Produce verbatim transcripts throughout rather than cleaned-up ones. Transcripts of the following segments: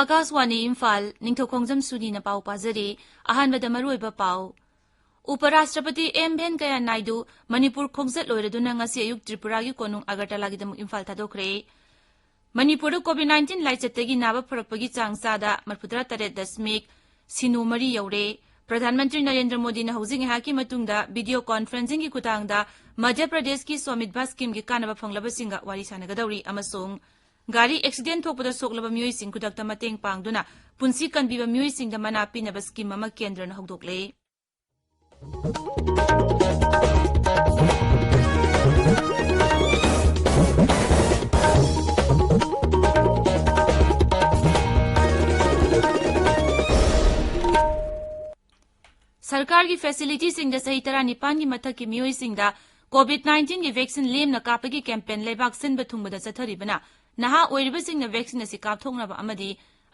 ꯑꯥꯀꯥꯁꯋꯥꯅꯤ ꯏꯝꯐꯥꯜ, ꯅꯤꯡꯊꯧꯈꯣꯡꯖꯝ ꯁꯨꯅꯤꯅ ꯄꯥꯎ ꯄꯥꯖꯔꯤ꯫ ꯑꯍꯥꯟꯕꯗ ꯃꯔꯨꯑꯣꯏꯕ ꯄꯥꯎ꯫ ꯎꯄꯔꯥꯁꯇ꯭ꯔꯄꯇꯤ ꯑꯦꯝ ꯚꯦꯟꯀꯌꯥ ꯅꯥꯏꯗꯨ ꯃꯅꯤꯄꯨꯔ ꯈꯣꯡꯆꯠ ꯂꯣꯏꯔꯗꯨꯅ ꯉꯁꯤ ꯑꯌꯨꯛ ꯇ꯭ꯔꯤꯄꯨꯔꯥꯒꯤ ꯀꯣꯅꯨꯡ ꯑꯒꯔꯇꯂꯥꯒꯤꯗꯃꯛ ꯏꯝꯐꯥꯜ ꯊꯥꯗꯣꯛꯈ꯭ꯔꯦ꯫ ꯃꯅꯤꯄꯨꯔꯗ COVID nineteen ꯂꯥꯏꯆꯠꯇꯒꯤ ꯅꯥꯕ ꯐꯔꯛꯄꯒꯤ ꯆꯥꯡ ꯆꯥꯗ ꯃꯔꯤꯐꯨꯇꯔꯥ ꯇꯔꯦꯠ ꯗꯁꯃꯤꯛ ꯁꯤꯅꯣ ꯃꯔꯤ ꯌꯧꯔꯦ꯫ ꯄ꯭ꯔꯙꯥꯟ ꯃꯟꯇ꯭ꯔꯤ ꯅꯔꯦꯟꯗ꯭ꯔ ꯃꯣꯗꯤꯅ ꯍꯧꯖꯤꯛ ꯉꯥꯏꯍꯥꯛꯀꯤ ꯃꯇꯨꯡꯗ video conferencingꯒꯤ ꯈꯨꯊꯥꯡꯗ ꯃꯙ꯭ꯌ ꯄ꯭ꯔꯗꯦꯁꯀꯤ ꯁ꯭ꯋꯥꯃꯤꯠꯚꯥ schemeꯒꯤ ꯀꯥꯟꯅꯕ ꯐꯪꯂꯕꯁꯤꯡꯒ ꯋꯥꯔꯤ ꯁꯥꯟꯅꯒꯗꯧꯔꯤ ꯑꯃꯁꯨꯡ ꯒꯥꯔꯤ accident ꯊꯣꯛꯄꯗ ꯁꯣꯛꯂꯕ ꯃꯤꯑꯣꯏꯁꯤꯡ ꯈꯨꯗꯛꯇ ꯃꯇꯦꯡ ꯄꯥꯡꯗꯨꯅ ꯄꯨꯟꯁꯤ ꯀꯟꯕꯤꯕ ꯃꯤꯑꯣꯏꯁꯤꯡꯗ ꯃꯅꯥ ꯄꯤꯅꯕ scheme ꯑꯃ ꯀꯦꯟꯗ꯭ꯔꯅ ꯍꯧꯗꯣꯛꯂꯦ꯫ ꯁꯔꯀꯥꯔꯒꯤ facilityꯁꯤꯡꯗ ꯆꯍꯤ ꯇꯔꯥꯅꯤꯄꯥꯟꯒꯤ ꯃꯊꯛꯀꯤ ꯃꯤꯑꯣꯏꯁꯤꯡꯗ COVID nineteenꯒꯤ vaccine ꯂꯦꯝꯅ ꯀꯥꯞꯄꯒꯤ campaign ꯂꯩꯕꯥꯛ ꯁꯤꯟꯕ ꯊꯨꯡꯕꯗ ꯆꯠꯊꯔꯤꯕꯅ ꯅꯍꯥ ꯑꯣꯏꯔꯤꯕꯁꯤꯡꯅ vaccine ꯑꯁꯤ ꯀꯥꯞꯊꯣꯛꯅꯕ ꯑꯃꯗꯤ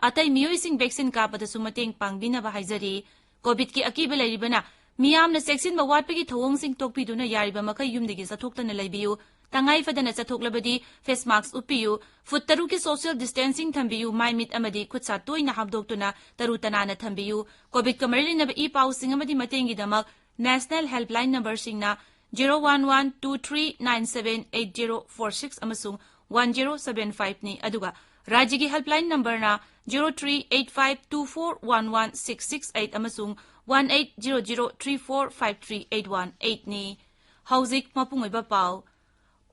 ꯑꯇꯩ ꯃꯤꯑꯣꯏꯁꯤꯡ vaccine ꯀꯥꯞꯄꯗꯁꯨ ꯃꯇꯦꯡ ꯄꯥꯡꯕꯤꯅꯕ ꯍꯥꯏꯖꯔꯤ꯫ COVIDꯀꯤ ꯑꯀꯤꯕ ꯂꯩꯔꯤꯕꯅ ꯃꯤꯌꯥꯝꯅ ꯆꯦꯛꯁꯤꯟꯕ ꯋꯥꯠꯄꯒꯤ ꯊꯧꯑꯣꯡꯁꯤꯡ ꯇꯣꯛꯄꯤꯗꯨꯅ ꯌꯥꯔꯤꯕ ꯃꯈꯩ ꯌꯨꯝꯗꯒꯤ ꯆꯠꯊꯣꯛꯇꯅ ꯂꯩꯕꯤꯌꯨ꯫ ꯇꯉꯥꯏ ꯐꯗꯅ ꯆꯠꯊꯣꯛꯂꯕꯗꯤ face mask ꯎꯞꯄꯤꯌꯨ꯫ ꯐꯨꯠ ꯇꯔꯨꯛꯀꯤ social distancing ꯊꯝꯕꯤꯌꯨ꯫ ꯃꯥꯏ ꯃꯤꯠ ꯑꯃꯗꯤ ꯈꯨꯠ ꯁꯥ ꯇꯣꯏꯅ ꯍꯥꯝꯗꯣꯛꯇꯨꯅ ꯇꯔꯨ ꯇꯅꯥꯟꯅ ꯊꯝꯕꯤꯌꯨ꯫ COVIDꯀ ꯃꯔꯤ ꯂꯩꯅꯕ ꯏ ꯄꯥꯎꯁꯤꯡ ꯑꯃꯗꯤ ꯃꯇꯦꯡꯒꯤꯗꯃꯛ National Helpline numberꯁꯤꯡꯅ zero one one two three nine seven eight zero four six ꯑꯃꯁꯨꯡ one zero seven fiveꯅꯤ, ꯑꯗꯨꯒ ꯔꯥꯖ꯭ꯌꯒꯤ helpline numberꯅ zero three eight five two four one one six six eight ꯑꯃꯁꯨꯡ one eight zero zero three four five three eight one eightꯅꯤ꯫ ꯍꯧꯖꯤꯛ ꯃꯄꯨꯡ ꯑꯣꯏꯕ ꯄꯥꯎ꯫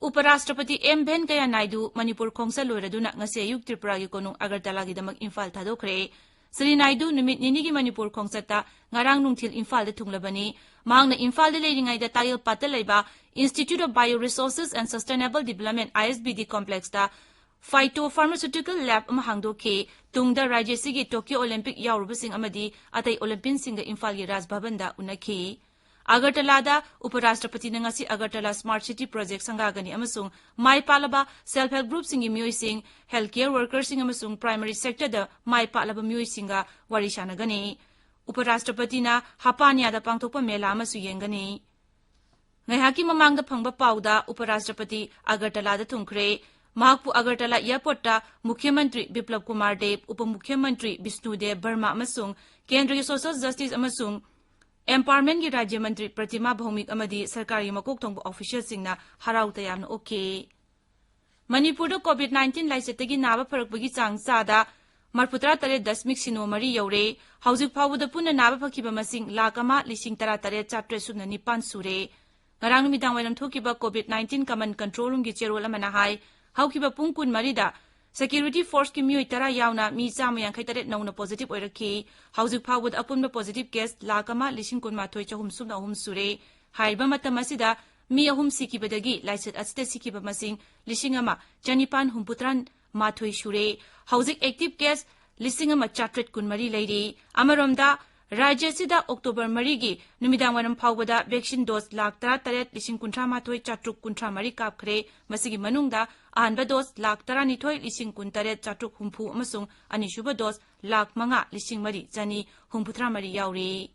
ꯎꯄꯔꯥꯁꯇ꯭ꯔꯄꯇꯤ M ꯚꯦꯟꯀꯌꯥ Naidu Manipur ꯈꯣꯡꯆꯠ ꯂꯣꯏꯔꯗꯨꯅ ꯉꯁꯤ ꯑꯌꯨꯛ ꯇ꯭ꯔꯤꯄꯨꯔꯥꯒꯤ ꯀꯣꯅꯨꯡ ꯑꯒꯔꯇꯂꯥꯒꯤꯗꯃꯛ ꯏꯝꯐꯥꯜ ꯊꯥꯗꯣꯛꯈ꯭ꯔꯦ꯫ ꯁ꯭ꯔꯤ ꯅꯥꯏꯗꯨ ꯅꯨꯃꯤꯠ ꯅꯤꯅꯤꯒꯤ ꯃꯅꯤꯄꯨꯔ ꯈꯣꯡꯆꯠꯇ ꯉꯔꯥꯡ ꯅꯨꯡꯊꯤꯜ ꯏꯝꯐꯥꯜꯗ ꯊꯨꯡꯂꯕꯅꯤ꯫ ꯃꯍꯥꯛꯅ ꯏꯝꯐꯥꯜꯗ ꯂꯩꯔꯤꯉꯩꯗ ꯇꯥꯌꯦꯜꯄꯥꯠꯇ ꯂꯩꯕ Institute of Bioresources and Sustainable Development, ISBD complexꯇ phytopharmaceutical lab ꯑꯃ ꯍꯥꯡꯗꯣꯛꯈꯤ꯫ ꯇꯨꯡꯗ ꯔꯥꯖ꯭ꯌꯁꯤꯒꯤ Tokyo Olympic ꯌꯥꯎꯔꯨꯕꯁꯤꯡ ꯑꯃꯗꯤ ꯑꯇꯩ Olympianꯁꯤꯡꯒ ꯏꯝꯐꯥꯜꯒꯤ ꯔꯥꯖ ꯚꯕꯟꯗ ꯎꯅꯈꯤ꯫ ꯑꯒꯔꯇꯂꯥꯗ ꯎꯄꯔꯥꯁꯇ꯭ꯔꯄꯇꯤꯅ ꯉꯁꯤ ꯑꯒꯔꯇꯂꯥ Smart City Project ꯁꯪꯒꯥꯒꯅꯤ ꯑꯃꯁꯨꯡ ꯃꯥꯏ ꯄꯥꯛꯂꯕ self help groupꯁꯤꯡꯒꯤ ꯃꯤꯑꯣꯏꯁꯤꯡ, health care workerꯁꯤꯡ ꯑꯃꯁꯨꯡ primary sectorꯗ ꯃꯥꯏ ꯄꯥꯛꯂꯕ ꯃꯤꯑꯣꯏꯁꯤꯡꯒ ꯋꯥꯔꯤ ꯁꯥꯟꯅꯒꯅꯤ꯫ ꯎꯄꯔꯥꯁꯇ꯭ꯔꯄꯇꯤꯅ ꯍꯄꯥꯅꯤꯌꯥꯗ ꯄꯥꯡꯊꯣꯛꯄ ꯃꯦꯂꯥ ꯑꯃꯁꯨ ꯌꯦꯡꯒꯅꯤ꯫ ꯉꯥꯏꯍꯥꯛꯀꯤ ꯃꯃꯥꯡꯗ ꯐꯪꯕ ꯄꯥꯎꯗ ꯎꯄꯔꯥꯁꯇ꯭ꯔꯄꯇꯤ ꯑꯒꯔꯇꯂꯥꯗ ꯊꯨꯡꯈ꯭ꯔꯦ꯫ ꯃꯍꯥꯛꯄꯨ ꯑꯒꯔꯇꯂꯥ ꯑꯦꯌꯔꯄꯣꯔꯠꯇ ꯃꯨꯈ꯭ꯌ ꯃꯟꯇ꯭ꯔꯤ ꯕꯤꯄ꯭ꯂꯕ ꯀꯨꯃꯥꯔ ꯗꯦꯕ, ꯎꯄ ꯃꯨꯈ꯭ꯌ ꯃꯟꯇ꯭ꯔꯤ ꯕꯤꯁꯅꯨ ꯗꯦꯕ ꯕꯔꯃꯥ ꯑꯃꯁꯨꯡ ꯀꯦꯟꯗ꯭ꯔꯒꯤ ꯁꯣꯁꯤꯌꯦꯜ ꯖꯁꯇꯤꯁ ꯑꯃꯁꯨꯡ ꯑꯦꯝꯄꯥꯋꯔꯃꯦꯟꯠꯀꯤ ꯔꯥꯖ꯭ꯌ ꯃꯟꯇ꯭ꯔꯤ ꯄ꯭ꯔꯇꯤꯃꯥ ꯚꯧꯃꯤꯛ ꯑꯃꯗꯤ ꯁꯔꯀꯥꯔꯒꯤ ꯃꯀꯣꯛ ꯊꯣꯡꯕ ꯑꯣꯐꯤꯁꯤꯌꯦꯜꯁꯤꯡꯅ ꯍꯔꯥꯎ ꯇꯌꯥꯝꯅ ꯑꯣꯛꯈꯤ꯫ ꯃꯅꯤꯄꯨꯔꯗ ꯀꯣꯚꯤꯗ ꯅꯥꯏꯟꯇꯤꯟ ꯂꯥꯏꯆꯠꯇꯒꯤ ꯅꯥꯕ ꯐꯔꯛꯄꯒꯤ ꯆꯥꯡ ꯆꯥꯗ ꯃꯔꯤꯐꯨꯇꯔꯥ ꯇꯔꯦꯠ ꯗꯁꯃꯤꯛ ꯁꯤꯅꯣ ꯃꯔꯤ ꯌꯧꯔꯦ꯫ ꯍꯧꯖꯤꯛ ꯐꯥꯎꯕꯗ ꯄꯨꯟꯅ ꯅꯥꯕ ꯐꯈꯤꯕ ꯃꯁꯤꯡ ꯂꯥꯈ ꯑꯃ ꯂꯤꯁꯤꯡ ꯇꯔꯥ ꯇꯔꯦꯠ ꯆꯥꯇ꯭ꯔꯦꯠ ꯁꯨꯞꯅ ꯅꯤꯄꯥꯟ ꯁꯨꯔꯦ꯫ ꯉꯔꯥꯡ ꯅꯨꯃꯤꯗꯥꯡ ꯋꯥꯏꯔꯝ ꯊꯣꯛꯈꯤꯕ ꯀꯣꯚꯤꯗ ꯅꯥꯏꯟꯇꯤꯟ ꯀꯃꯟ ꯀꯟꯇ꯭ꯔꯣꯜ ꯔꯨꯝꯒꯤ ꯆꯦꯔꯣꯜ ꯑꯃꯅ ꯍꯥꯏ, ꯍꯧꯈꯤꯕ ꯄꯨꯡ ꯀꯨꯟꯃꯔꯤꯗ ꯁꯦꯀ꯭ꯌꯨꯔꯤꯇꯤ ꯐꯣꯔꯁꯀꯤ ꯃꯤꯑꯣꯏ ꯇꯔꯥ ꯌꯥꯎꯅ ꯃꯤ ꯆꯥꯝꯃ ꯌꯥꯡꯈꯩ ꯇꯔꯦꯠ ꯅꯧꯅ ꯄꯣꯖꯤꯇꯤꯚ ꯑꯣꯏꯔꯛꯈꯤ꯫ ꯍꯧꯖꯤꯛ ꯐꯥꯎꯕꯗ ꯑꯄꯨꯟꯕ ꯄꯣꯖꯤꯇꯤꯚ ꯀꯦꯁ ꯂꯥꯈ ꯑꯃ ꯂꯤꯁꯤꯡ ꯀꯨꯟꯃꯥꯊꯣꯏ ꯆꯍꯨꯝ ꯁꯨꯞꯅ ꯑꯍꯨꯝ ꯁꯨꯔꯦ꯫ ꯍꯥꯏꯔꯤꯕ ꯃꯇꯝ ꯑꯁꯤꯗ ꯃꯤ ꯑꯍꯨꯝ ꯁꯤꯈꯤꯕꯗꯒꯤ ꯂꯥꯏꯆꯠ ꯑꯁꯤꯗ ꯁꯤꯈꯤꯕ ꯃꯁꯤꯡ ꯂꯤꯁꯤꯡ ꯑꯃ ꯆꯅꯤꯄꯥꯟ ꯍꯨꯝꯐꯨꯇꯔꯥ ꯃꯥꯊꯣꯏ ꯁꯨꯔꯦ꯫ ꯍꯧꯖꯤꯛ ꯑꯦꯛꯇꯤꯚ ꯀꯦꯁ ꯂꯤꯁꯤꯡ ꯑꯃ ꯆꯥꯇ꯭ꯔꯦꯠ ꯀꯨꯟꯃꯔꯤ ꯂꯩꯔꯤ꯫ ꯑꯃꯔꯣꯝꯗ, ꯔꯥꯖ꯭ꯌ ꯑꯁꯤꯗ ꯑꯣꯛꯇꯣꯕꯔ ꯃꯔꯤꯒꯤ ꯅꯨꯃꯤꯗꯥꯡ ꯋꯥꯏꯔꯝ ꯐꯥꯎꯕꯗ ꯚꯦꯛꯁꯤꯟ ꯗꯣꯁ ꯂꯥꯈ ꯇꯔꯥ ꯇꯔꯦꯠ ꯂꯤꯁꯤꯡ ꯀꯨꯟꯊ꯭ꯔꯥ ꯃꯥꯊꯣꯏ ꯆꯥꯇ꯭ꯔꯨꯛ ꯀꯨꯟꯊ꯭ꯔꯥ ꯃꯔꯤ ꯀꯥꯞꯈ꯭ꯔꯦ꯫ ꯃꯁꯤꯒꯤ ꯃꯅꯨꯡꯗ ꯑꯍꯥꯟꯕ ꯗꯣꯁ ꯂꯥꯈ ꯇꯔꯥꯅꯤꯊꯣꯏ ꯂꯤꯁꯤꯡ ꯀꯨꯟꯇꯔꯦꯠ ꯆꯥꯇ꯭ꯔꯨꯛ ꯍꯨꯝꯐꯨ ꯑꯃꯁꯨꯡ ꯑꯅꯤꯁꯨꯕ ꯗꯣꯁ ꯂꯥꯈ ꯃꯉꯥ ꯂꯤꯁꯤꯡ ꯃꯔꯤ ꯆꯅꯤ ꯍꯨꯝꯐꯨꯇꯔꯥ ꯃꯔꯤ ꯌꯥꯎꯔꯤ꯫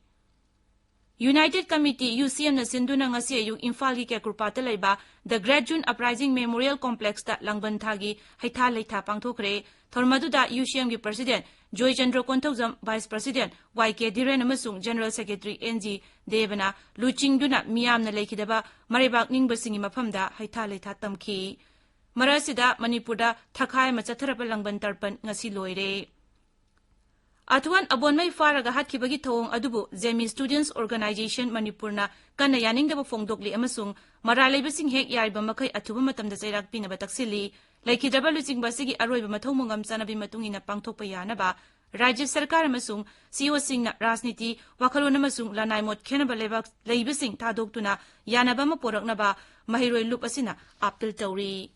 ꯌꯨꯅꯥꯏꯇꯦꯗ ꯀꯃꯤꯇꯤ, ꯌꯨ ꯁꯤ ꯑꯦꯝꯅ ꯁꯤꯟꯗꯨꯅ ꯉꯁꯤ ꯑꯌꯨꯛ ꯏꯝꯐꯥꯜꯒꯤ ꯀꯦꯀ꯭ꯔꯨꯄꯥꯠꯇ ꯂꯩꯕ The Great June Uprising Memorial Complexꯇ ꯂꯥꯡꯕꯟ ꯊꯥꯒꯤ ꯍꯩꯊꯥ ꯂꯩꯊꯥ ꯄꯥꯡꯊꯣꯛꯈ꯭ꯔꯦ꯫ ꯊꯧꯔꯝ ꯑꯗꯨꯗ ꯌꯨ ꯁꯤ ꯑꯦꯝꯒꯤ president Joychandra Konthoujam, vice president ꯋꯥꯏ ꯀꯦ ꯙꯤꯔꯦꯟ ꯑꯃꯁꯨꯡ ꯖꯦꯅꯔꯦꯜ ꯁꯦꯀ꯭ꯔꯦꯇꯔꯤ ꯑꯦꯟ ꯖꯤ ꯗꯦꯕꯅ ꯂꯨꯆꯤꯡꯗꯨꯅ ꯃꯤꯌꯥꯝꯅ ꯂꯩꯈꯤꯗꯕ ꯃꯔꯩꯕꯥꯛ ꯅꯤꯡꯕꯁꯤꯡꯒꯤ ꯃꯐꯝꯗ ꯍꯩꯊꯥ ꯂꯩꯊꯥ ꯇꯝꯈꯤ꯫ ꯃꯔꯛ ꯑꯁꯤꯗ, ꯃꯅꯤꯄꯨꯔꯗ ꯊꯈꯥꯏ ꯑꯃ ꯆꯠꯊꯔꯕ ꯂꯥꯡꯕꯟ ꯇꯔꯄꯟ ꯉꯁꯤ ꯂꯣꯏꯔꯦ꯫ ꯑꯊꯨꯋꯥꯟ ꯑꯕꯣꯟꯃꯩ ꯐꯥꯔꯒ ꯍꯥꯠꯈꯤꯕꯒꯤ ꯊꯧꯑꯣꯡ ꯑꯗꯨꯕꯨ ꯖꯦꯃꯤ ꯁ꯭ꯇꯨꯗꯦꯟꯠꯁ ꯑꯣꯔꯒꯅꯥꯏꯖꯦꯁꯟ ꯃꯅꯤꯄꯨꯔꯅ ꯀꯟꯅ ꯌꯥꯅꯤꯡꯗꯕ ꯐꯣꯡꯗꯣꯛꯂꯤ ꯑꯃꯁꯨꯡ ꯃꯔꯥꯜ ꯂꯩꯕꯁꯤꯡ ꯍꯦꯛ ꯌꯥꯔꯤꯕ ꯃꯈꯩ ꯑꯊꯨꯕ ꯃꯇꯝꯗ ꯆꯩꯔꯥꯛ ꯄꯤꯅꯕ ꯇꯛꯁꯤꯜꯂꯤ꯫ ꯂꯩꯈꯤꯗ꯭ꯔꯕ ꯂꯨꯆꯤꯡꯕ ꯑꯁꯤꯒꯤ ꯑꯔꯣꯏꯕ ꯃꯊꯧ ꯃꯉꯝ ꯆꯠꯅꯕꯤ ꯃꯇꯨꯡ ꯏꯟꯅ ꯄꯥꯡꯊꯣꯛꯄ ꯌꯥꯅꯕ ꯔꯥꯖ꯭ꯌ ꯁꯔꯀꯥꯔ ꯑꯃꯁꯨꯡ ꯁꯤ ꯏ ꯑꯣꯁꯤꯡꯅ ꯔꯥꯖꯅꯤꯇꯤ, ꯋꯥꯈꯜꯂꯣꯟ ꯑꯃꯁꯨꯡ ꯂꯅꯥꯏ ꯃꯣꯠ ꯈꯦꯠꯅꯕ ꯂꯩꯕꯥꯛ ꯂꯩꯕꯁꯤꯡ ꯊꯥꯗꯣꯛꯇꯨꯅ ꯌꯥꯅꯕ ꯑꯃ ꯄꯨꯔꯛꯅꯕ ꯃꯍꯩꯔꯣꯏ ꯂꯨꯞ ꯑꯁꯤꯅ ꯑꯥꯄꯤꯜ ꯇꯧꯔꯤ꯫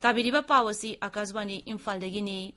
ꯇꯥꯕꯤꯔꯤꯕ ꯄꯥꯎ ꯑꯁꯤ ꯑꯀꯥꯁꯕꯥꯅꯤ ꯏꯝꯐꯥꯜꯗꯒꯤꯅꯤ꯫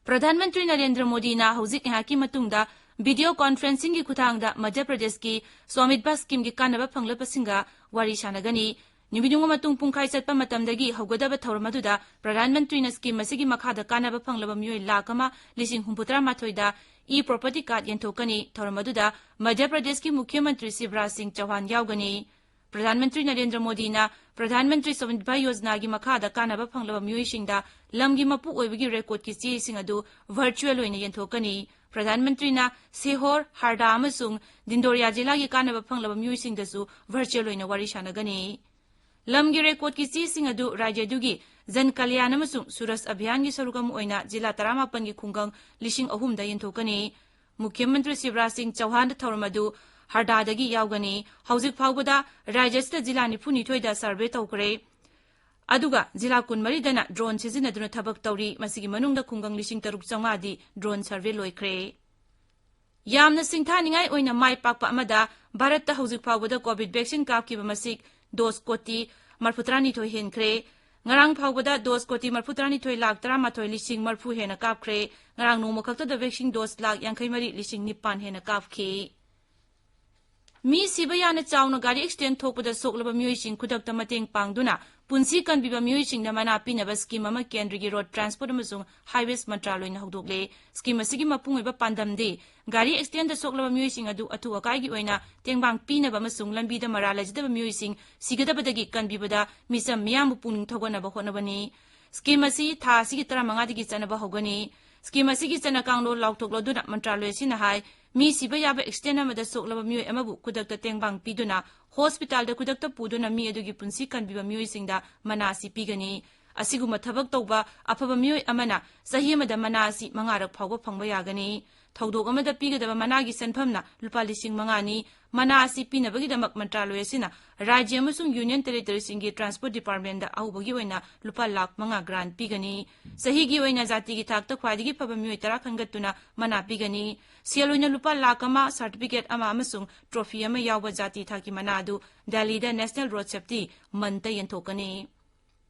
ꯄ꯭ꯔꯙꯥꯟ ꯃꯟꯇ꯭ꯔꯤ ꯅꯔꯦꯟꯗ꯭ꯔ ꯃꯣꯗꯤꯅ ꯍꯧꯖꯤꯛ ꯉꯥꯏꯍꯥꯛꯀꯤ ꯃꯇꯨꯡꯗ ꯚꯤꯗꯤꯑꯣ ꯀꯣꯟꯐꯔꯦꯟꯁꯤꯡꯒꯤ ꯈꯨꯠꯊꯥꯡꯗ ꯃꯙ꯭ꯌ ꯄ꯭ꯔꯗꯦꯁꯀꯤ ꯁ꯭ꯋꯥꯃꯤꯠꯚ ꯁ꯭ꯀꯤꯝꯒꯤ ꯀꯥꯟꯅꯕ ꯐꯪꯂꯕꯁꯤꯡꯒ ꯋꯥꯔꯤ ꯁꯥꯟꯅꯒꯅꯤ꯫ ꯅꯨꯃꯤꯠ ꯌꯨꯡꯕ ꯃꯇꯨꯡ ꯄꯨꯡꯈꯥꯏ ꯆꯠꯄ ꯃꯇꯝꯗꯒꯤ ꯍꯧꯒꯗꯕ ꯊꯧꯔꯝ ꯑꯗꯨꯗ ꯄ꯭ꯔꯙꯥꯟ ꯃꯟꯇ꯭ꯔꯤꯅ ꯁ꯭ꯀꯤꯝ ꯑꯁꯤꯒꯤ ꯃꯈꯥꯗ ꯀꯥꯟꯅꯕ ꯐꯪꯂꯕ ꯃꯤꯑꯣꯏ ꯂꯥꯈ ꯑꯃ ꯂꯤꯁꯤꯡ ꯍꯨꯝꯐꯨꯇꯔꯥ ꯃꯥꯊꯣꯏꯗ ꯏ ꯄ꯭ꯔꯣꯄꯔꯇꯤ ꯀꯥꯔꯗ ꯌꯦꯟꯊꯣꯛꯀꯅꯤ꯫ ꯊꯧꯔꯝ ꯑꯗꯨꯗ ꯃꯙ꯭ꯌ ꯄ꯭ꯔꯗꯦꯁꯀꯤ ꯃꯨꯈ꯭ꯌ ꯃꯟꯇ꯭ꯔꯤ ꯁꯤꯕꯔꯥꯖ ꯁꯤꯡ ꯆꯧꯍꯥꯟ ꯌꯥꯎꯒꯅꯤ꯫ ꯄ꯭ꯔꯙꯥꯟ ꯃꯟꯇ꯭ꯔꯤ ꯅꯔꯦꯟꯗ꯭ꯔ ꯃꯣꯗꯤꯅ ꯄ꯭ꯔꯙꯥꯟ ꯃꯟꯇ꯭ꯔꯤ ꯁ꯭ꯋꯅꯤꯙꯤ ꯌꯣꯖꯅꯥꯒꯤ ꯃꯈꯥꯗ ꯀꯥꯟꯅꯕ ꯐꯪꯂꯕ ꯃꯤꯑꯣꯏꯁꯤꯡꯗ ꯂꯝꯒꯤ ꯃꯄꯨ ꯑꯣꯏꯕꯒꯤ ꯔꯦꯀꯣꯔꯗꯀꯤ ꯆꯦꯁꯤꯡ ꯑꯗꯨ ꯚꯔꯆꯨꯑꯦꯜ ꯑꯣꯏꯅ ꯌꯦꯟꯊꯣꯛꯀꯅꯤ꯫ ꯄ꯭ꯔꯙꯥꯟ ꯃꯟꯇ꯭ꯔꯤꯅ ꯁꯦꯍꯣꯔ, ꯍꯥꯔꯗꯥ ꯑꯃꯁꯨꯡ ꯗꯤꯟꯗꯣꯔꯤꯌꯥ ꯖꯤꯂꯥꯒꯤ ꯀꯥꯟꯅꯕ ꯐꯪꯂꯕ ꯃꯤꯑꯣꯏꯁꯤꯡꯗꯁꯨ ꯚꯔꯆꯨꯑꯦꯜ ꯑꯣꯏꯅ ꯋꯥꯔꯤ ꯁꯥꯟꯅꯒꯅꯤ꯫ ꯂꯝꯒꯤ ꯔꯦꯀꯣꯔꯗꯀꯤ ꯆꯦꯁꯤꯡ ꯑꯗꯨ ꯔꯥꯖ꯭ꯌ ꯑꯗꯨꯒꯤ ꯖꯟ ꯀꯜꯌꯥꯟ ꯑꯃꯁꯨꯡ ꯁꯨꯔꯖ ꯑꯚꯤꯌꯥꯟꯒꯤ ꯁꯔꯨꯛ ꯑꯃ ꯑꯣꯏꯅ ꯖꯤꯂꯥ ꯇꯔꯥꯃꯥꯄꯟꯒꯤ ꯈꯨꯡꯒꯪ ꯂꯤꯁꯤꯡ ꯑꯍꯨꯝꯗ ꯌꯦꯟꯊꯣꯛꯀꯅꯤ꯫ ꯃꯨꯈ꯭ꯌ ꯃꯟꯇ꯭ꯔꯤ ꯁꯤꯕꯔꯥꯖ ꯁꯤꯡ ꯆꯧꯍꯥꯟꯗ ꯊꯧꯔꯝ ꯑꯗꯨ ꯍꯔꯗꯥꯗꯒꯤ ꯌꯥꯎꯒꯅꯤ꯫ ꯍꯧꯖꯤꯛ ꯐꯥꯎꯕꯗ ꯔꯥꯖ꯭ꯌ ꯑꯁꯤꯗ ꯖꯤꯂꯥ ꯅꯤꯐꯨꯅꯤꯊꯣꯏꯗ ꯁꯔꯚꯦ ꯇꯧꯈ꯭ꯔꯦ꯫ ꯑꯗꯨꯒ ꯖꯤꯂꯥ ꯀꯨꯟꯃꯔꯤꯗꯅ ꯗ꯭ꯔꯣꯟ ꯁꯤꯖꯤꯟꯅꯗꯨꯅ ꯊꯕꯛ ꯇꯧꯔꯤ꯫ ꯃꯁꯤꯒꯤ ꯃꯅꯨꯡꯗ ꯈꯨꯡꯒꯪ ꯂꯤꯁꯤꯡ ꯇꯔꯨꯛ ꯆꯥꯝꯃꯉꯥꯗꯤ ꯗ꯭ꯔꯣꯟ ꯁꯔꯚꯦ ꯂꯣꯏꯈ꯭ꯔꯦ꯫ ꯌꯥꯝꯅ ꯁꯤꯡꯊꯥꯅꯤꯡꯉꯥꯏ ꯑꯣꯏꯅ ꯃꯥꯏ ꯄꯥꯛꯄ ꯑꯃꯗ ꯚꯥꯔꯠꯇ ꯍꯧꯖꯤꯛ ꯐꯥꯎꯕꯗ ꯀꯣꯚꯤꯗ ꯚꯦꯛꯁꯤꯟ ꯀꯥꯞꯈꯤꯕ ꯃꯁꯤꯡ ꯗꯣꯁ ꯀꯣꯇꯤ ꯃꯔꯐꯨꯇꯔꯥꯅꯤꯊꯣꯏ ꯍꯦꯟꯈ꯭ꯔꯦ꯫ ꯉꯔꯥꯡ ꯐꯥꯎꯕꯗ ꯗꯣꯁ ꯀꯣꯇꯤ ꯃꯔꯐꯨꯇꯔꯥꯅꯤꯊꯣꯏ ꯂꯥꯈ ꯇꯔꯥꯃꯥꯊꯣꯏ ꯂꯤꯁꯤꯡ ꯃꯔꯐꯨ ꯍꯦꯟꯅ ꯀꯥꯞꯈ꯭ꯔꯦ꯫ ꯉꯔꯥꯡ ꯅꯣꯡꯃ ꯈꯛꯇꯗ ꯚꯦꯛꯁꯤꯟ ꯗꯣꯁ ꯂꯥꯈ ꯌꯥꯡꯈꯩ ꯃꯔꯤ ꯂꯤꯁꯤꯡ ꯅꯤꯄꯥꯟ ꯍꯦꯟꯅ ꯀꯥꯞꯈꯤ꯫ ꯃꯤ ꯁꯤꯕ ꯌꯥꯅ ꯆꯥꯎꯅ ꯒꯥꯔꯤ ꯑꯦꯛꯁꯤꯗꯦꯟ ꯊꯣꯛꯄꯗ ꯁꯣꯛꯂꯕ ꯃꯤꯑꯣꯏꯁꯤꯡ ꯈꯨꯗꯛꯇ ꯃꯇꯦꯡ ꯄꯥꯡꯗꯨꯅ ꯄꯨꯟꯁꯤ ꯀꯟꯕꯤꯕ ꯃꯤꯑꯣꯏꯁꯤꯡꯗ ꯃꯅꯥ ꯄꯤꯅꯕ ꯁ꯭ꯀꯤꯝ ꯑꯃ ꯀꯦꯟꯗ꯭ꯔꯒꯤ ꯔꯣꯗ ꯇ꯭ꯔꯥꯟꯁꯄꯣꯔꯠ ꯑꯃꯁꯨꯡ ꯍꯥꯏꯋꯦꯁ ꯃꯟꯇ꯭ꯔꯥꯂꯣꯏꯅ ꯍꯧꯗꯣꯛꯂꯦ꯫ ꯁ꯭ꯀꯤꯝ ꯑꯁꯤꯒꯤ ꯃꯄꯨꯡ ꯑꯣꯏꯕ ꯄꯥꯟꯗꯝꯗꯤ ꯒꯥꯔꯤ ꯑꯦꯛꯁꯤꯗꯦꯟꯗ ꯁꯣꯛꯂꯕ ꯃꯤꯑꯣꯏꯁꯤꯡ ꯑꯗꯨ ꯑꯊꯨ ꯑꯀꯥꯏꯒꯤ ꯑꯣꯏꯅ ꯇꯦꯡꯕꯥꯡ ꯄꯤꯅꯕ ꯑꯃꯁꯨꯡ ꯂꯝꯕꯤꯗ ꯃꯔꯥꯜ ꯂꯩꯖꯗꯕ ꯃꯤꯑꯣꯏꯁꯤꯡ ꯁꯤꯒꯗꯕꯗꯒꯤ ꯀꯟꯕꯤꯕꯗ ꯃꯤꯆꯝ ꯃꯤꯌꯥꯝꯕꯨ ꯄꯨꯛꯅꯤꯡ ꯊꯧꯒꯠꯅꯕ ꯍꯣꯠꯅꯕꯅꯤ꯫ ꯁ꯭ꯀꯤꯝ ꯑꯁꯤ ꯊꯥ ꯑꯁꯤꯒꯤ ꯇꯔꯥꯃꯉꯥꯗꯒꯤ ꯆꯠꯅꯕ ꯍꯧꯒꯅꯤ꯫ ꯁ꯭ꯀꯤꯝ ꯑꯁꯤꯒꯤ ꯆꯠꯅ ꯀꯥꯡꯂꯣꯟ ꯂꯥꯎꯊꯣꯛꯂꯗꯨꯅ ꯃꯟꯇ꯭ꯔꯥꯂꯣꯏ ꯑꯁꯤꯅ ꯍꯥꯏ, ꯃꯤ ꯁꯤꯕ ꯌꯥꯕ ꯑꯦꯛꯁꯤꯗꯦꯟ ꯑꯃꯗ ꯁꯣꯛꯂꯕ ꯃꯤꯑꯣꯏ ꯑꯃꯕꯨ ꯈꯨꯗꯛꯇ ꯇꯦꯡꯕꯥꯡ ꯄꯤꯗꯨꯅ ꯍꯣꯁꯄꯤꯇꯥꯜꯗ ꯈꯨꯗꯛꯇ ꯄꯨꯗꯨꯅ ꯃꯤ ꯑꯗꯨꯒꯤ ꯄꯨꯟꯁꯤ ꯀꯟꯕꯤꯕ ꯃꯤꯑꯣꯏꯁꯤꯡꯗ ꯃꯅꯥ ꯑꯁꯤ ꯄꯤꯒꯅꯤ꯫ ꯑꯁꯤꯒꯨꯝꯕ ꯊꯕꯛ ꯇꯧꯕ ꯑꯐꯕ ꯃꯤꯑꯣꯏ ꯑꯃꯅ ꯆꯍꯤ ꯑꯃꯗ ꯃꯅꯥ ꯑꯁꯤ ꯃꯉꯥꯔꯛ ꯐꯥꯎꯕ ꯐꯪꯕ ꯌꯥꯒꯅꯤ꯫ ꯊꯧꯗꯣꯛ ꯑꯃꯗ ꯄꯤꯒꯗꯕ ꯃꯅꯥꯒꯤ ꯁꯦꯟꯐꯝꯅ ꯂꯨꯄꯥ ꯂꯤꯁꯤꯡ ꯃꯉꯥꯅꯤ꯫ ꯃꯅꯥ ꯑꯁꯤ ꯄꯤꯅꯕꯒꯤꯗꯃꯛ ꯃꯟꯇ꯭ꯔꯥꯂꯣꯏ ꯑꯁꯤꯅ ꯔꯥꯖ꯭ꯌ ꯑꯃꯁꯨꯡ ꯌꯨꯅꯤꯌꯟ ꯇꯦꯔꯤꯇꯣꯔꯤꯁꯤꯡꯒꯤ ꯇ꯭ꯔꯥꯟꯁꯄꯣꯔꯠ ꯗꯤꯄꯥꯔꯠꯃꯦꯟꯗ ꯑꯍꯧꯕꯒꯤ ꯑꯣꯏꯅ ꯂꯨꯄꯥ ꯂꯥꯈ ꯃꯉꯥ ꯒ꯭ꯔꯥꯟꯠ ꯄꯤꯒꯅꯤ꯫ ꯆꯍꯤꯒꯤ ꯑꯣꯏꯅ ꯖꯥꯇꯤꯒꯤ ꯊꯥꯛꯇ ꯈ꯭ꯋꯥꯏꯗꯒꯤ ꯐꯕ ꯃꯤꯑꯣꯏ ꯇꯔꯥ ꯈꯟꯒꯠꯇꯨꯅ ꯃꯅꯥ ꯄꯤꯒꯅꯤ꯫ ꯁꯦꯜ ꯑꯣꯏꯅ ꯂꯨꯄꯥ ꯂꯥꯈ ꯑꯃ, ꯁꯥꯔꯇꯤꯐꯤꯀꯦꯠ ꯑꯃ ꯑꯃꯁꯨꯡ ꯇ꯭ꯔꯣꯐꯤ ꯑꯃ ꯌꯥꯎꯕ ꯖꯥꯇꯤ ꯊꯥꯛꯀꯤ ꯃꯅꯥ ꯑꯗꯨ ꯗꯦꯜꯂꯤꯗ ꯅꯦꯁꯅꯦꯜ ꯔꯣꯗ ꯁꯦꯐꯇꯤ ꯃꯟꯊꯇ ꯌꯦꯟꯊꯣꯛꯀꯅꯤ꯫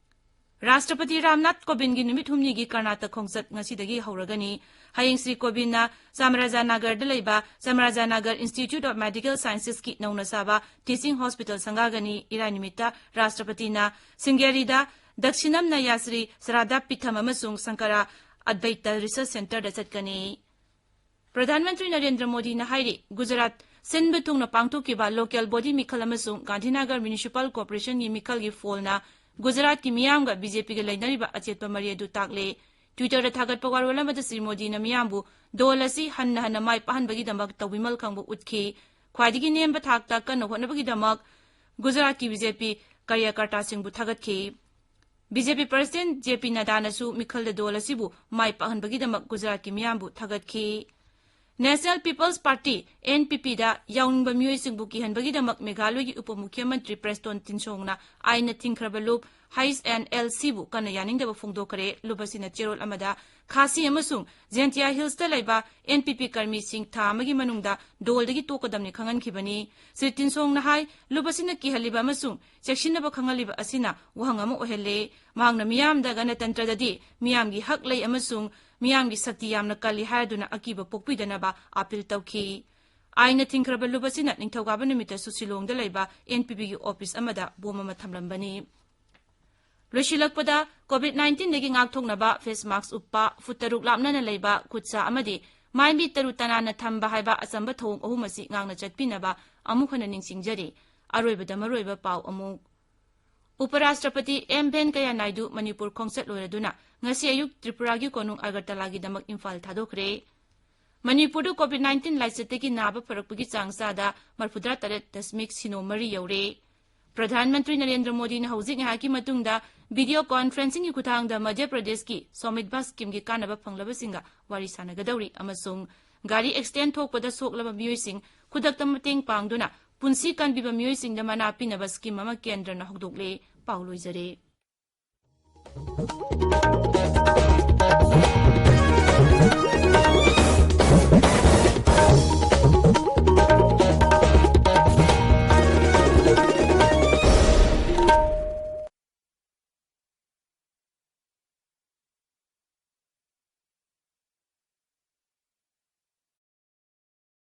ꯔꯥꯁꯇ꯭ꯔꯄꯇꯤ ꯔꯥꯝꯅꯥꯊ ꯀꯣꯕꯤꯟꯗꯒꯤ ꯅꯨꯃꯤꯠ ꯍꯨꯝꯅꯤꯒꯤ ꯀꯔꯅꯥꯇꯛ ꯈꯣꯡꯆꯠ ꯉꯁꯤꯗꯒꯤ ꯍꯧꯔꯒꯅꯤ꯫ ꯍꯌꯦꯡ ꯁ꯭ꯔꯤ ꯀꯣꯕꯤꯟꯗꯅ ꯆꯥꯃꯔꯥꯖꯥꯅꯥꯒꯔꯗ ꯂꯩꯕ ꯆꯥꯃꯔꯥꯖꯥꯅꯥꯒꯔ ꯏꯟꯁꯇꯤꯇ꯭ꯌꯨꯠ ꯑꯣꯐ ꯃꯦꯗꯤꯀꯦꯜ ꯁꯥꯏꯟꯁꯦꯁꯀꯤ ꯅꯧꯅ ꯁꯥꯕ ꯇꯤꯆꯤꯡ ꯍꯣꯁꯄꯤꯇꯥꯜ ꯁꯪꯒꯥꯒꯅꯤ꯫ ꯏꯔꯥꯏ ꯅꯨꯃꯤꯠꯇ ꯔꯥꯁꯇ꯭ꯔꯄꯇꯤꯅ ꯁꯤꯡꯒꯦꯔꯤꯗ ꯗꯛꯁꯤꯅꯝꯅꯌꯥ ꯁ꯭ꯔꯤ ꯁ꯭ꯔꯥꯗꯥ ꯄꯤꯊꯝ ꯑꯃꯁꯨꯡ ꯁꯪꯀꯔꯥ ꯑꯗꯚꯩꯇ ꯔꯤꯁꯔꯆ ꯁꯦꯟꯇꯔꯗ ꯆꯠꯀꯅꯤ꯫ ꯄ꯭ꯔꯙꯥꯟ ꯃꯟꯇ꯭ꯔꯤ ꯅꯔꯦꯟꯗ꯭ꯔ ꯃꯣꯗꯤꯅ ꯍꯥꯏꯔꯤ, ꯒꯨꯖꯔꯥꯠ ꯁꯤꯟꯕ ꯊꯨꯡꯅ ꯄꯥꯡꯊꯣꯛꯈꯤꯕ ꯂꯣꯀꯦꯜ ꯕꯣꯗꯤ ꯃꯤꯈꯜ ꯑꯃꯁꯨꯡ ꯒꯥꯟꯙꯤꯅꯒꯔ ꯃ꯭ꯌꯨꯅꯤꯁꯤꯄꯥꯜ ꯀꯣꯔꯄꯣꯔꯦꯁꯟꯒꯤ ꯃꯤꯈꯜꯒꯤ ꯐꯣꯜꯅ ꯒꯨꯖꯔꯥꯠꯀꯤ ꯃꯤꯌꯥꯝꯒ ꯕꯤꯖꯦꯄꯤꯒ ꯂꯩꯅꯔꯤꯕ ꯑꯆꯦꯠꯄ ꯃꯔꯤ ꯑꯗꯨ ꯇꯥꯛꯂꯦ꯫ ꯇ꯭ꯋꯤꯇꯔꯗ ꯊꯥꯒꯠꯄ ꯋꯥꯔꯣꯜ ꯑꯃꯗ ꯁ꯭ꯔꯤ ꯃꯣꯗꯤꯅ ꯃꯤꯌꯥꯝꯕꯨ ꯗꯣꯜ ꯑꯁꯤ ꯍꯟꯅ ꯍꯟꯅ ꯃꯥꯏ ꯄꯥꯛꯍꯟꯕꯒꯤꯗꯃꯛ ꯇꯧꯕꯤꯃꯜ ꯈꯪꯕ ꯎꯠꯈꯤ꯫ ꯈ꯭ꯋꯥꯏꯗꯒꯤ ꯅꯦꯝꯕ ꯊꯥꯛꯇ ꯀꯟꯅ ꯍꯣꯠꯅꯕꯒꯤꯗꯃꯛ ꯒꯨꯖꯔꯥꯠꯀꯤ ꯕꯤꯖꯦꯄꯤ ꯀꯥꯔꯌꯀꯔꯇꯥꯁꯤꯡꯕꯨ ꯊꯥꯒꯠꯈꯤ꯫ ꯕꯤꯖꯦꯄꯤ ꯄ꯭ꯔꯁꯤꯗꯦꯟ ꯖꯦ ꯄꯤ ꯅꯗꯥꯅꯁꯨ ꯃꯤꯈꯜꯗ ꯗꯣꯜ ꯑꯁꯤꯕꯨ ꯃꯥꯏ ꯄꯥꯛꯍꯟꯕꯒꯤꯗꯃꯛ ꯒꯨꯖꯔꯥꯠꯀꯤ ꯃꯤꯌꯥꯝꯕꯨ ꯊꯥꯒꯠꯈꯤ꯫ National people's party, N P ꯄꯤꯗ ꯌꯥꯎꯅꯤꯡꯕ ꯃꯤꯑꯣꯏꯁꯤꯡꯕꯨ ꯀꯤꯍꯟꯕꯒꯤꯗꯃꯛ ꯃꯦꯘꯥꯂꯣꯏꯒꯤ ꯎꯄ ꯃꯨꯈ꯭ꯌ ꯃꯟꯇ꯭ꯔꯤ ꯄ꯭ꯔꯦꯁꯇꯣꯟ ꯇꯤꯟꯁꯣꯡꯅ ꯑꯥꯏꯟꯅ ꯊꯤꯡꯈ꯭ꯔꯕ ꯂꯨꯞ ꯍꯩꯆ ꯑꯦꯟ ꯑꯦꯜ ꯁꯤꯕꯨ ꯀꯟꯅ ꯌꯥꯅꯤꯡꯗꯕ ꯐꯣꯡꯗꯣꯛꯈ꯭ꯔꯦ꯫ ꯂꯨꯞ ꯑꯁꯤꯅ ꯆꯦꯔꯣꯜ ꯑꯃꯗ ꯈꯥꯁꯤ ꯑꯃꯁꯨꯡ ꯖꯦꯟꯇꯤꯌꯥ ꯍꯤꯜꯁꯇ ꯂꯩꯕ ꯑꯦꯟ ꯄꯤ ꯄꯤ ꯀꯔꯃꯤꯁꯤꯡ ꯊꯥ ꯑꯃꯒꯤ ꯃꯅꯨꯡꯗ ꯗꯣꯜꯗꯒꯤ ꯇꯣꯛꯀꯗꯕꯅꯤ ꯈꯪꯍꯟꯈꯤꯕꯅꯤ꯫ ꯁ꯭ꯔꯤ ꯇꯤꯟꯁꯣꯡꯅ ꯍꯥꯏ, ꯂꯨꯞ ꯑꯁꯤꯅ ꯀꯤꯍꯜꯂꯤꯕ ꯑꯃꯁꯨꯡ ꯆꯦꯛꯁꯤꯟꯅꯕ ꯈꯪꯍꯜꯂꯤꯕ ꯑꯁꯤꯅ ꯋꯥꯍꯪ ꯑꯃ ꯑꯣꯏꯍꯜꯂꯦ꯫ ꯃꯍꯥꯛꯅ ꯃꯤꯌꯥꯝꯗ ꯒꯅꯇꯟꯇ꯭ꯔꯗꯗꯤ ꯃꯤꯌꯥꯝꯒꯤ ꯍꯛ ꯂꯩ ꯑꯃꯁꯨꯡ ꯃꯤꯌꯥꯝꯒꯤ ꯁꯛꯇꯤ ꯌꯥꯝꯅ ꯀꯜꯂꯤ ꯍꯥꯏꯗꯨꯅ ꯑꯀꯤꯕ ꯄꯣꯛꯄꯤꯗꯅꯕ ꯑꯥꯄꯤꯜ ꯇꯧꯈꯤ꯫ ꯑꯥꯏꯟꯅ ꯊꯤꯡꯈ꯭ꯔꯕ ꯂꯨꯞ ꯑꯁꯤꯅ ꯅꯤꯡꯊꯧꯀꯥꯕ ꯅꯨꯃꯤꯠꯇꯁꯨ ꯁꯤꯂꯣꯡꯗ ꯂꯩꯕ ꯑꯦꯟ ꯄꯤ ꯄꯤꯒꯤ ꯑꯣꯐꯤꯁ ꯑꯃꯗ ꯕꯣꯝ ꯑꯃ ꯊꯝꯂꯝꯕꯅꯤ꯫ ꯂꯣꯏꯁꯤꯜꯂꯛꯄꯗ, ꯀꯣꯚꯤꯗ ꯅꯥꯏꯟꯇꯤꯟꯗꯒꯤ ꯉꯥꯛꯊꯣꯛꯅꯕ ꯐꯦꯁ ꯃꯥꯛꯁ ꯎꯞꯄ, ꯐꯨꯠ ꯇꯔꯨꯛ ꯂꯥꯞꯅꯅ ꯂꯩꯕ, ꯈꯨꯠ ꯁꯥ ꯑꯃꯗꯤ ꯃꯥꯏ ꯃꯤꯠ ꯇꯔꯨ ꯇꯅꯥꯟꯅ ꯊꯝꯕ ꯍꯥꯏꯕ ꯑꯆꯝꯕ ꯊꯧꯑꯣꯡ ꯑꯍꯨꯝ ꯑꯁꯤ ꯉꯥꯛꯅ ꯆꯠꯄꯤꯅꯕ ꯑꯃꯨꯛ ꯍꯟꯅ ꯅꯤꯡꯁꯤꯡꯖꯔꯤ꯫ ꯑꯔꯣꯏꯕꯗ ꯃꯔꯨꯑꯣꯏꯕ ꯄꯥꯎ ꯑꯃꯨꯛ꯫ ꯎꯄꯔꯥꯁꯇ꯭ꯔꯄꯇꯤ ꯑꯦꯝ ꯚꯦꯟꯀꯌꯥ ꯅꯥꯏꯗꯨ ꯃꯅꯤꯄꯨꯔ ꯈꯣꯡꯆꯠ ꯂꯣꯏꯔꯗꯨꯅ ꯉꯁꯤ ꯑꯌꯨꯛ ꯇ꯭ꯔꯤꯄꯨꯔꯥꯒꯤ ꯀꯣꯅꯨꯡ ꯑꯒꯔꯇꯂꯥꯒꯤꯗꯃꯛ ꯏꯝꯐꯥꯜ ꯊꯥꯗꯣꯛꯈ꯭ꯔꯦ꯫ ꯃꯅꯤꯄꯨꯔꯗ ꯀꯣꯚꯤꯗ ꯅꯥꯏꯟꯇꯤꯟ ꯂꯥꯏꯆꯠꯇꯒꯤ ꯅꯥꯕ ꯐꯔꯛꯄꯒꯤ ꯆꯥꯡ ꯆꯥꯗ ꯃꯔꯐꯨꯇꯔꯥ ꯇꯔꯦꯠ ꯗꯁꯃꯤꯛ ꯁꯤꯅꯣ ꯃꯔꯤ ꯌꯧꯔꯦ꯫ ꯄ꯭ꯔꯙꯥꯟ ꯃꯟꯇ꯭ꯔꯤ ꯅꯔꯦꯟꯗ꯭ꯔ ꯃꯣꯗꯤꯅ ꯍꯧꯖꯤꯛ ꯉꯥꯏꯍꯥꯛꯀꯤ ꯃꯇꯨꯡꯗ ꯚꯤꯗꯤꯑꯣ ꯀꯣꯟꯐꯔꯦꯟꯁꯤꯡꯒꯤ ꯈꯨꯠꯊꯥꯡꯗ ꯃꯙ꯭ꯌ ꯄ꯭ꯔꯗꯦꯁꯀꯤ ꯁ꯭ꯋꯥꯃꯤꯠꯚ ꯁ꯭ꯀꯤꯝꯒꯤ ꯀꯥꯟꯅꯕ ꯐꯪꯂꯕꯁꯤꯡꯒ ꯋꯥꯔꯤ ꯁꯥꯟꯅꯒꯗꯧꯔꯤ ꯑꯃꯁꯨꯡ ꯒꯥꯔꯤ ꯑꯦꯛꯁꯤꯗꯦꯟ ꯊꯣꯛꯄꯗ ꯁꯣꯛꯂꯕ ꯃꯤꯑꯣꯏꯁꯤꯡ ꯈꯨꯗꯛꯇ ꯃꯇꯦꯡ ꯄꯥꯡꯗꯨꯅ ꯄꯨꯟꯁꯤ ꯀꯟꯕꯤꯕ ꯃꯤꯑꯣꯏꯁꯤꯡꯗ ꯃꯅꯥ ꯄꯤꯅꯕ ꯁ꯭ꯀꯤꯝ ꯑꯃ ꯀꯦꯟꯗ꯭ꯔꯅ ꯍꯧꯗꯣꯛꯂꯦ꯫ ꯄꯥꯎ ꯂꯣꯏꯖꯔꯦ꯫